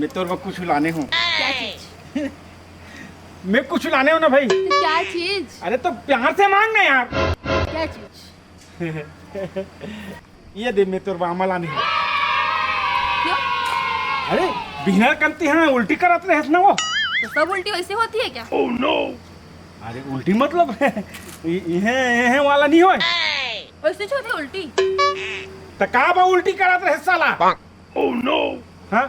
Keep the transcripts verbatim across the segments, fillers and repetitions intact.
तोर बर कुछ लाने हूँ। क्या चीज? मैं कुछ लाने हूँ ना भाई। तो क्या चीज? अरे तो प्यार से मांग ना यार। क्या चीज? ये दे, मैं तोर बर आमा लाने हूँ। क्यों? अरे बिहनर कन तेहा उल्टी करत रहेस ना वो। तो सब उल्टी वैसे होती है क्या? अरे उल्टी मतलब इ-, इहे, इहे वाला नहीं होय। वैसे होती उल्टी। त का बा उल्टी करत रहेस साला? हाँ?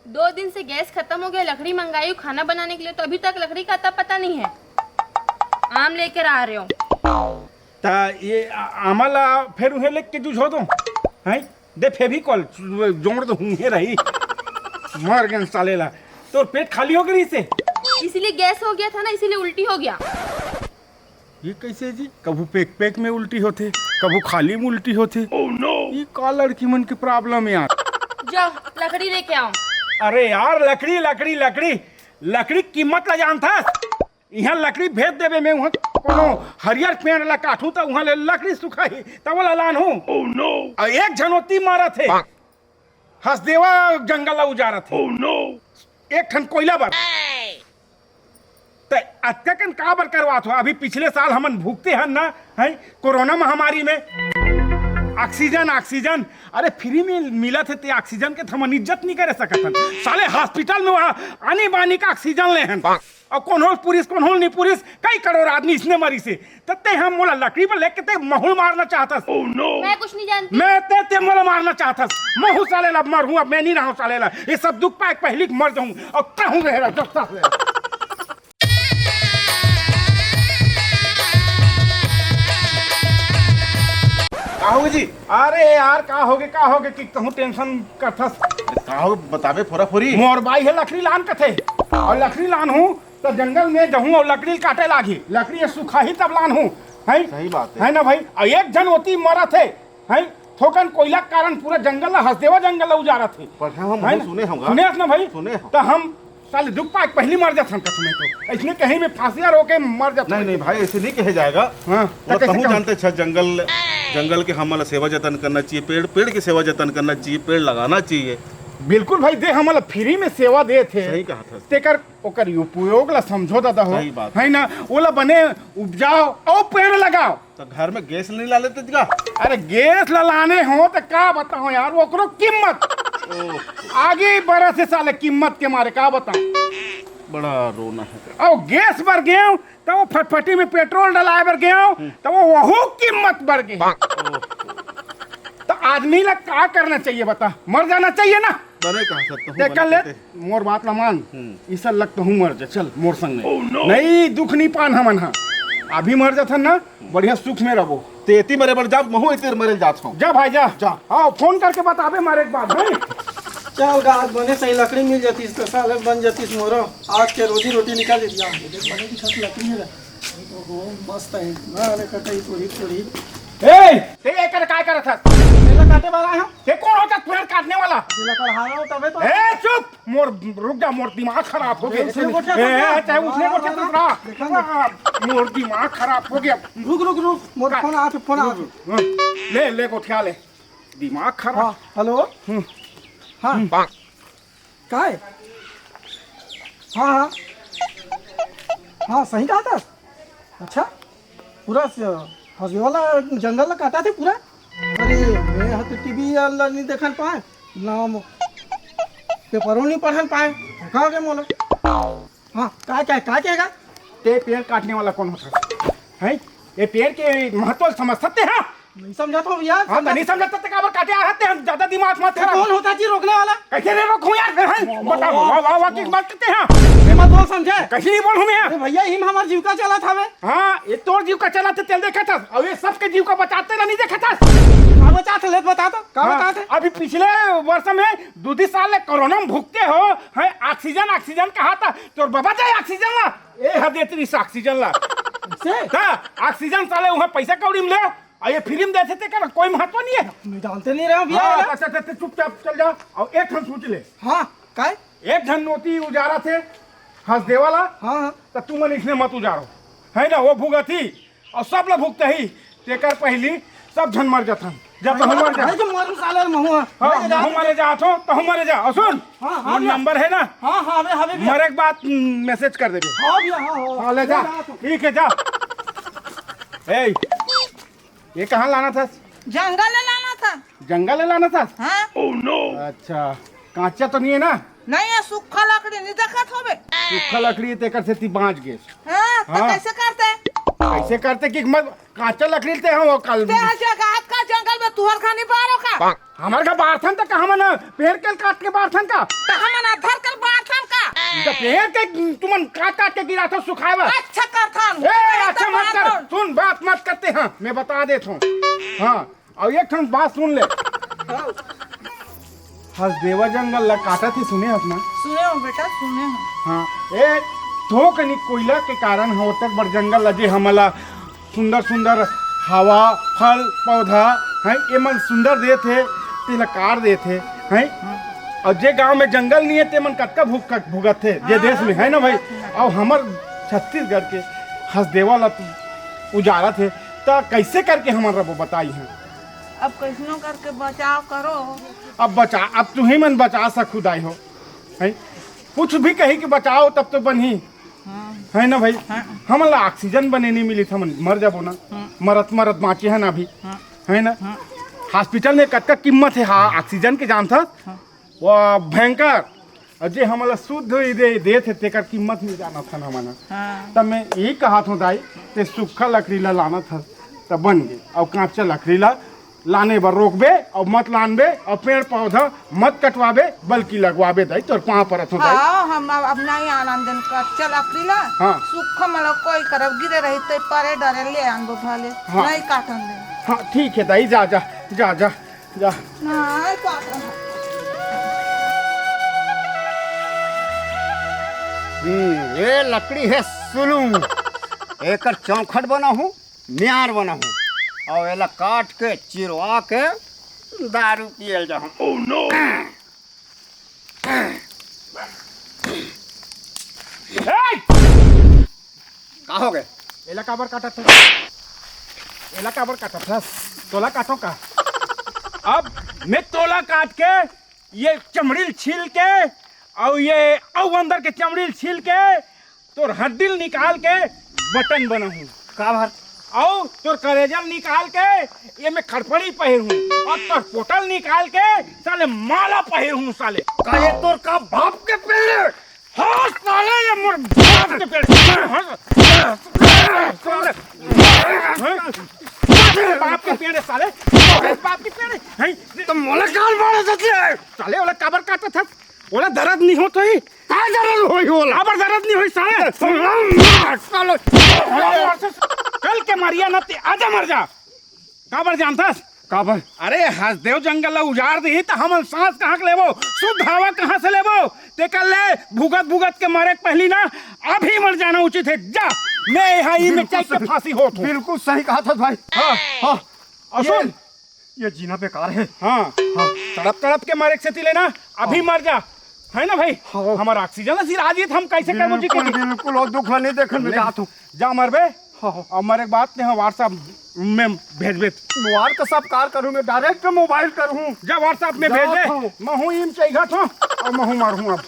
दो दिन से गैस खत्म हो गया, लकड़ी मंगाई हूँ खाना बनाने के लिए, तो अभी तक लकड़ी का अता पता नहीं है। आम लेकर आ रहे हो। त ये आ-, आमा ला फिर उहे लेके जूझो दो। हैं? दे फेविकॉल जोड़ दो, उहे रही। मर गन साले ला। तोर पेट खाली हो गई से? इसीलिए गैस हो गया था ना, इसीलिए उल्टी हो गया। ये कैसे जी? कभू पेक पेक में उल्टी होथे, कभू खाली में उल्टी होथे। ये का लड़की मन के प्रॉब्लम यार? जाओ, लकड़ी लेके आओ। अरे यार, लकड़ी, लकड़ी, लकड़ी, लकड़ी कीमत ला जानथस? इहाँ लकड़ी भेज देबे, मैं उहाँ कोनो हरियर पेड़ ला काटहूँ, त उहाँ ले लकड़ी सुखाही, त ओला लानहूँ। अउ एक झन ओती मरत हे, हसदेवा जंगल ला उजारत हे। एक ठन कोइला बर। त अतका कन काबर करवात हो? अभी पिछले साल हमन भुगते हन ना, हैं, कोरोना महामारी में। ऑक्सीजन, ऑक्सीजन, अरे फ्री में मिलत हे ते ऑक्सीजन के त हमन इज्जत नहीं करे सकत हन। साले हॉस्पिटल में वहाँ आनी बानी का ऑक्सीजन ले हन। अउ कोन होल पुरिस, कोन होल नहीं पुरिस, कई करोड़ आदमी इसने मरिस हे। त ते हम मोला लकड़ी पर लेके ते महूल मारना चाहत हस। मैं कुछ नहीं जानती। मैं ते, ते मोला मारना चाहत हस। महूँ साले ला मरहूँ, अब मैं नहीं रहूँ साले ला। ये सब दुख पाए पहली मर जाऊँ। अउ कहूँ रहे रह, जब तक रहे। का होगे जी? अरे यार, का होगे, का होगे कि कहूँ टेंशन करथस? का होगे बताबे फोरा फोरी? मोर बाई हे लकड़ी लान कथे, अउ लकड़ी लानहूँ त जंगल में जहूँ अउ लकड़ी काटे लागही, लकड़ी ये सुखाही तब लानहूँ, हैं? सही बात है। है ना भाई? अउ एक झन ओती मरत हे, हैं? थोकन कोइला के कारण पूरा जंगल ला हसदेवा जंगल ला उजारत हे। पर हाँ, हम है ना? सुने होगा। सुने हस ना भाई? सुने हो। त हम साले दुख पाए के पहली मर जाथन कथों मैं तो। इसने कहीं में फांसिया रोके मर जाथन। नहीं, नहीं भाई, ऐसे नहीं कहे जाएगा। हाँ, तो मतलब, कैसे कहूँ कहूँ? जानते अच्छा, जंगल, जंगल के हमला सेवा जतन करना चाहिए, पेड़, पेड़ की सेवा जतन करना चाहिए, पेड़ लगाना चाहिए। बिल्कुल भाई, दे हमला फ्री में सेवा देत हे। सही कहा था। तेकर ओकर उपयोग ला समझो दादा हो। सही बात। है ना? ओला बने उपजाओ अउ पेड़ लगाओ। तो घर में गैस नहीं ला लेते का? अरे गैस ला लाने हो त का बताओ यार, ओकरो कीमत। ओह। आगे बरस हे साले कीमत के मारे, का बताओ? बड़ा रोना है। अउ गैस बर गेव त वो फटफटी में पेट्रोल डलाए बर गेव त वो वहू कीमत बढ़ गे। ओह। त आदमी ला का करना चाहिए बता? मर जाना चाहिए ना। बने कहा सकता हूँ, देख कर बने ले, कहते। मोर बात ला मान। हम्म। इस लग तो हूँ मर जा, चल मोर संग नहीं। Oh, no। नहीं, दुख नहीं पान हमन हा। अभी मर जाथन ना, बढ़िया सुख में रहबो। ते एती मरे बर जा, महू एती मरे जात हूँ। जा भाई जा। जा। हाँ, फोन करके बताबे मारे के बाद, भाई। चल गा, आज बने सही लकड़ी मिल जातीस तो साले बन जातीस मोरो। आज के रोजी रोटी निकाल देती। देख, बने की खास लकड़ी है। ओहो, मस्त है। ना, अरे कटाई थोड़ी, थोड़ी। ए, ते एकर काय करत हस? तेला काटे वाला है। ते कौन होता पेड़ काटने वाला? तेला कढ़ाया हो तबे तो। ए, चुप! मोर, रुक जा, मोर दिमाग खराब हो गया। उसने गोठिया ए, कर दिया। चाहे उसने गोठिया कर रहा। देखा ना। मोर दिमाग खराब हो गया। रुक, रुक, रुक, मोर का-, फोन आ, फोन आ। रुक, रुक। ले, ले, गोठिया ले। दिमाग खराब। हाँ, हेलो। हम्म। हाँ। हम्म। काय? हाँ, हाँ। हाँ, सही कहा था। अच्छा, पूरा स-, हसदेवा ला जंगल ला काटा थे पूरा। अरे, मैं ह तो टीवी ला नहीं देखन पाए, ना म-, पेपरो नहीं पढ़न पाए। का हो गया मोला? हाँ, का, क्या, का कहेगा? ते पेड़ काटने वाला कौन होता है? हैं? ये पेड़ के महत्व समझ सकते हैं? नहीं समझा तो यार, हाँ, तो समझा नहीं समझा तो काबर काटे आ रहते हैं, ज्यादा दिमाग मत खराब। कौन होता जी रोकने वाला? कैसे रे रोकूं यार, हैं? वाह, बता, वाह, वाह, वाह, वाह, की बात करते हैं। ये मत बोल समझे। कैसे नहीं बोलूं मैं? अरे भैया, इम हमार जीविका चला था बे। हाँ, ये तोर जीविका चला थे, तेल देखा था, और ये सबके जीविका बचाते ना, नहीं देखा था। का बचा थे, ले बता तो, का हाँ, बता थे? अभी पिछले वर्ष में दो तीन साल ले कोरोना में भुगते हो, हैं, ऑक्सीजन, ऑक्सीजन कहा था, तोर बाबा जाए ऑक्सीजन ला, ए हदे तेरी से ऑक्सीजन ला। से? हाँ, ऑक्सीजन साले वहाँ पैसा कौड़ी में ले, आ, ये फ्री में देथे तेकर कोई महत्व नहीं है। मैं जानते नहीं रहा भैया हाँ, यार। अच्छा, अच्छा, अच्छा, चुपचाप चल जा। और एक ठन सोच ले। हाँ, काय? एक झन नोती उजारा थे, हंस देवाला। हाँ, हाँ। तो तुमन इसने मत उजारो, है ना? वो भुगत ही और सब लोग भुगत ही। तेकर पहली सब झन मर जाथन। जा, तहूँ मर जा। अरे, जो मरू साले, महू। हाँ, महू मरे जा, तो तहूँ मरे जा। और सुन, हाँ, हाँ, मोर भैया। नंबर है ना? हाँ, हाँ, अबे, अबे, भैया। मरे के बाद, हम्म, मैसेज कर देबे। हाँ, भैया, हाँ, हाँ। हाँ, ले जा। जा, जा, तू। ठीक है, जा। ए, ये कहाँ लाना था? जंगल ले लाना था। जंगल ले लाना था? हाँ। अच्छा, कांचा तो नहीं है ना? नहीं है, सूखा लकड़ी नहीं देखत होबे। सूखा लकड़ी है, तेकर सेती बाँच गेस। हाँ, तो हाँ। कैसे करते? कैसे करते कि मत कांचा लकड़ी ते हम वो कल ते हा जगात का जंगल में तुहर खानी बारो का? हमर का बारथन त का हमन पेड़ के काट के बारथन का? त हमन अधर के बारथन का? त पेड़ के तुमन काट काट के गिराथो सुखाए बर। अच्छा करथन। ए, अच्छा मत कर। बारथन। सुन, बात मत करते हैं, मैं बता देत हूँ। हाँ, और एक ठन बात सुन ले। हाँ। हसदेवा जंगल ला काटत हे, सुने हस ना? सुने हो बेटा, सुने हो। हाँ, ए, थोकनी कोयला के कारण ह ओतक बड़ जंगल ला जे हमला सुंदर सुंदर हवा, फल, पौधा, हैं, ए मन सुंदर देत हे, तेला काट देत हे, हैं? और जे गांव में जंगल नहीं है, ते मन कतका भुग-, भुगत हे, जे हाँ, देश में, है ना भाई? भुगत हे। और हमर छत्तीसगढ़ के हसदेवा ला तू उजारत हे, त कैसे करके हमन रबो बताई हैं? अब कैसनो करके बचाव करो। अब बचा, अब तुही मन बचा सकू दाई हो, हैं? कुछ भी कही कि बचाओ तब तो बनही, हाँ। है ना भाई? हाँ। हमन ला ऑक्सीजन बने नहीं मिली, हमन मर जाबो ना, हाँ। मरत मरत बाँचे हन अभी, हाँ। है ना? हाँ। हॉस्पिटल में कतका कीमत है, हाँ, ऑक्सीजन के जानथस? हाँ। वो भयंकर। और जे हमन ला शुद्ध ही दे, देत हे, तेकर कीमत नहीं जानत हन हमन। हाँ। तब मैं यही कहत हूँ दाई, ते सूखा लकड़ी ला लानत हस, तब बन गे। और कांचा लकड़ी ला लाने बर रोकबे और मत लानबे और पेड़ पौधा मत कटवाबे, बल्कि लगवाबे दाई, तोर पाँव परत हूँ दाई। हाँ, हम अब, अब नहीं आनन देन कच्चा लकड़ी ला। हाँ। सूखा मतलब कोई करब गिरे रही तो परे डरे ले आनबो भले, हाँ। नहीं काटन देन। हाँ, ठीक है दाई, जा, जा, जा, जा, जा। नहीं काटन। हम्म, ये लकड़ी है सुलूम, एकर चौखट बनाहूँ, म्यार बनाहूँ, और एला काट के चिरवा के दारू पियल जाहूँ। Oh no! ए! का हो गए? एला काबर काटत हस? एला काबर काटत हस? तोला काटो का? अब मैं तोला काट के, ये चमड़ील छील के, और ये अउ अंदर के चमड़ील छील के, तोर हड्डील निकाल के बटन बनाहूँ। का बात? अउ तोर करेजल निकाल के ये में खड़पड़ी पहिरहूँ, और तोर पोटल निकाल के साले माला पहिरहूँ साले। का ये तोर का बाप के पेड़? हाँ साले, ये मोर बाप के पेड़। हाँ, साले, हाँ? बाप के पेड़ है साले, बाप के पेड़ है। हैं? तो मोला काल मारा सके। साले, ओला काबर काटत हस? ओला दर्द नहीं होत होही? का दर्द होही ओला? काबर दर्द नहीं होही साले? साले। कल के मरिया न ते आजा मर जा। काबर जानथस? काबर? अरे हसदेव जंगल ला उजाड़ दिही त हमन सांस कहाँ के लेबो? शुद्ध हवा कहाँ से लेबो? तेकर ले भुगत भुगत के मरे के पहली ना अभी मर जाना उचित है। जा, मैं यहाँ ई में बिल्कुल चल के सही। फांसी होत हूँ। बिल्कुल सही कहा था भाई। हाँ। हाँ। और ये सुन, ये जीना बेकार है। हाँ। हाँ। तड़प तड़प के मरे के सेती ले ना, अभी हाँ। मर जा, है ना भाई? हाँ। हमारा ऑक्सीजन ला सिरा जी, हम कैसे करबो जी बिल्कुल, खेती? बिल्कुल, और दुख ला नहीं देखन में नहीं। जात हूँ। जा मरबे। हाँ, हाँ। और मरे के बाद ने WhatsApp में भेजबे। WhatsApp कार करूँ मैं, direct mobile करूँ। जा WhatsApp में जा भेज दे। हाँ। महू ईम चाहिए था और महू मारूँ अब।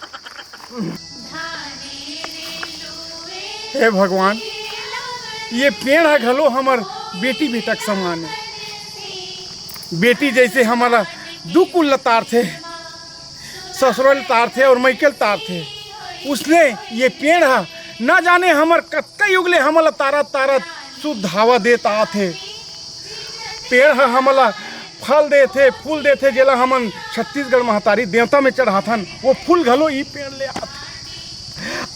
हे भगवान, ये पेड़ ह घलो हमर बेटी बेटा के समान हे। बेटी जैसे हमला दू कुल ल तारथे, ससुरल तारथे और मइकल तारथे, उसने ये पेड़ ह ना जाने हमर कतका युग ले हमला तारत तारत शुद्ध हवा देत आत हे। पेड़ ह हमला फल देथे, फूल देथे, जेला हमन छत्तीसगढ़ महतारी देवता में चढ़ाथन, वो फूल घलो ई पेड़ ले आथे।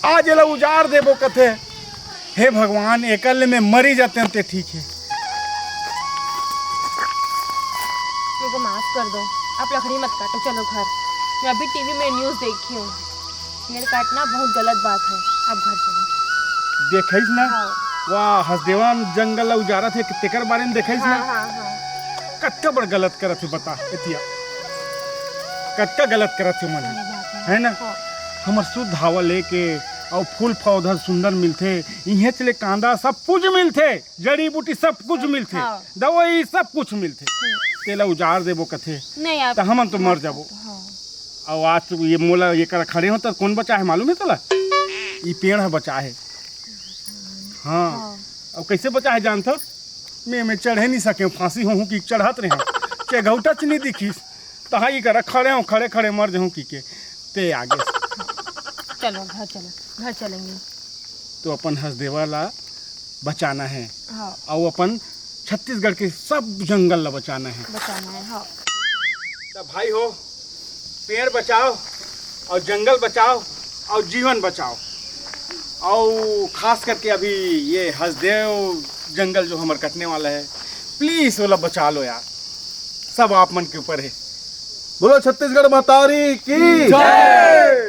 आज एला उजाड़ देबो कथे, हे भगवान, एकर ले मैं मरी जाते ते ठीक हे। मेरे को माफ कर दो, आप लकड़ी मत काटो, चलो घर। मैं अभी टीवी में न्यूज़ देखी हूँ, पेड़ काटना बहुत गलत बात है, आप घर चलो। देखइस ना, हाँ। वाह, हसदेवा जंगल ला उजारत हे, तेकर बारे में देखइस हाँ, ना। हाँ, हाँ। कतका बड़ गलत करत हे, बता, एतिया। कतका गलत करत हे मन, सही बात है। है ना? हाँ। हमर शुद्ध हवा लेके अउ फूल पौधा सुंदर मिलथे। इहेंच ले कांदा सब कुछ मिलथे, जड़ी बूटी सब कुछ मिलथे, हाँ। दवाई सब कुछ मिलथे। तेला उजाड़ देबो कथे, नहीं आप, त हमन तो मर जाबो। हाँ। अउ आज तो ये मोला ये करा खड़े हो त कोन बचा है मालूम है तोला? ई पेड़ ह बचा है। हाँ। हाँ। अउ कैसे बचा है जानत हो? मैं मैं चढ़े नहीं सके, फांसी होहूँ कि चढ़त रहे, चेघौटच नहीं दिखिस। तहाँ ई करा खड़े हो, खड़े खड़े मर जाहूँ कि के। ते आगे। चलो घर चलो, घर चलेंगे। तो अपन हसदेवा ला बचाना है। हाँ। अउ अपन छत्तीसगढ़ के सब जंगल ला बचाना है। बचाना है, हाँ। तो भाई हो, पेड़ बचाओ अउ जंगल बचाओ अउ जीवन बचाओ। अउ खास करके अभी ये हसदेव जंगल जो हमर कटने वाला है, प्लीज ओला बचा लो यार, सब आप मन के ऊपर है। बोलो छत्तीसगढ़ महतारी की जय।